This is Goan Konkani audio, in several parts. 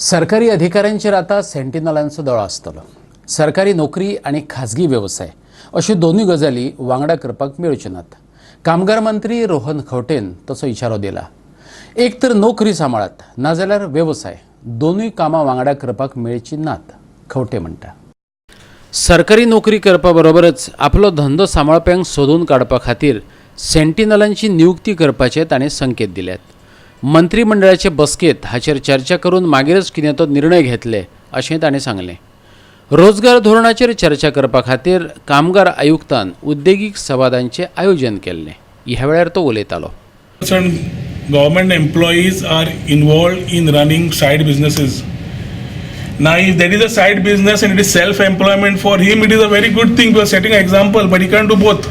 सरकारी अधिकाऱ्यांचेर आतां सेंटिनलांचो दोळो आसतलो. सरकारी नोकरी आनी खाजगी वेवसाय अश्यो दोनूय गजाली वांगडा करपाक मेळच्यो नात. कामगार मंत्री रोहन खंवटेन तसो इशारो दिला. एक तर नोकरी सांबाळात नाजाल्यार वेवसाय, दोनूय कामां वांगडा करपाक मेळचीं नात, खंवटे म्हणटा. सरकारी नोकरी करपा बरोबरच आपलो धंदो सांबाळप्यांक सोदून काडपा खातीर सेंटिनलांची नियुक्ती करपाचे ताणें संकेत दिल्यात. मंत्रीमंडळाचे बसकेंत हाचेर चर्चा करून मागीरच कितें तो निर्णय घेतले अशें ताणें सांगलें. रोजगार धोरणाचेर चर्चा करपा खातीर कामगार आयुक्तान उद्देगीक संवादांचें आयोजन केल्लें. ह्या वेळार तो उलयतालो. Percent government employees are involved in running side businesses. Now, if that is a side business and it is self-employment for him, it is a very good thing. We are setting an example, but he can't do both.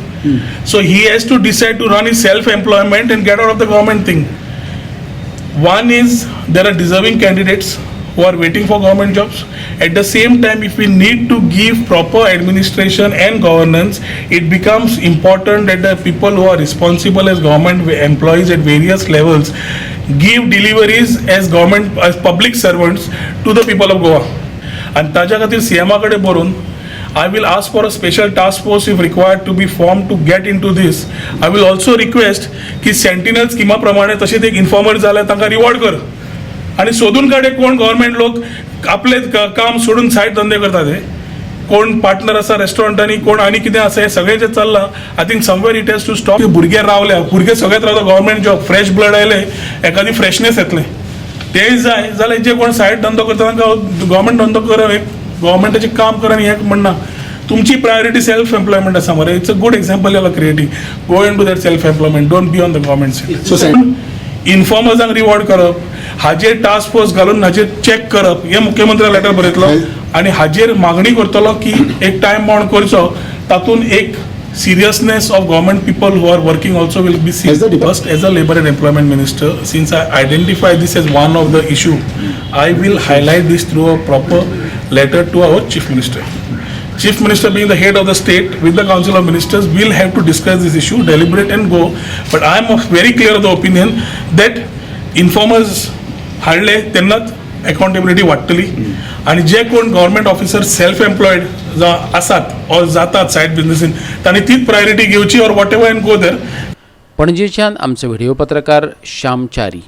So he has to decide to run his self-employment and get out of the government thing. One is there are deserving candidates who are waiting for government jobs. At the same time, if we need to give proper administration and governance, it becomes important that the people who are responsible as government employees at various levels give deliveries as government, as public servants to the people of Goa. आणि ताच्या खातीर सीएमा कडेन बरोवन I will ask for a special task force, if required, to be formed to get into this. I will also request की सेंटिनल स्किमा प्रमाणे तशेंच एक इन्फॉर्मर जाल्यार तांकां रिवॉर्ड कर आणि सोदून काडे कोण गव्हर्मेंट लोक आपले काम सोडून सायड धंदे करतात. हे कोण पार्टनर आसा रेस्टॉरंटांनी, कोण आनी कितें आसा, हें सगळें जें चल्लां, I think somewhere it has to stop. भुरगे रावल्या, भुरगे सगळेच रावता. गव्हर्मेंट जॉब, फ्रेश ब्लड आयले, एखादी फ्रेशनेस येतलें, तेय जाय. जाल्यार जे कोण सायड धंदो करता तांकां गव्हर्मेंट धंदो कर, गव्हर्मेंटाचें काम कर. आनी हें म्हणना, तुमची प्रायोरिटी सेल्फ एम्प्लॉयमेंट आसा मरे. It's a good example you are creating. Go into that self employment, don't be on the government side. So इन्फॉर्मर्सांक reward करप, हाजेर टास्क फोर्स घालून हाजेर चॅक करप, हे मुख्यमंत्र्याक लेटर बरयतलो आनी हाजेर मागणी करतलो की एक टायम बाउंड करचो. तातूंत एक seriousness of government people who are working also will be seen. Has the depart- First, as a labor and employment minister, since I identify this as one of the issue, I will highlight this through a proper letter to our chief minister. Chief minister, being the head of the state, with the council of ministers, will have to discuss this issue, deliberate and go. But I am of very clear of the opinion that informers हाडले तेन्नाच अकाउंटेबिलिटी वाडटली आनी जे कोण गव्हर्मेंट ऑफिसर सेल्फ एम्प्लॉयड आसात ऑर जातात सायड बिझनेसीन, तांणी तीच प्रायोरिटी घेवची or whatever and go there. पणजेच्यान आमचो व्हिडिओ पत्रकार श्याम च्यारी.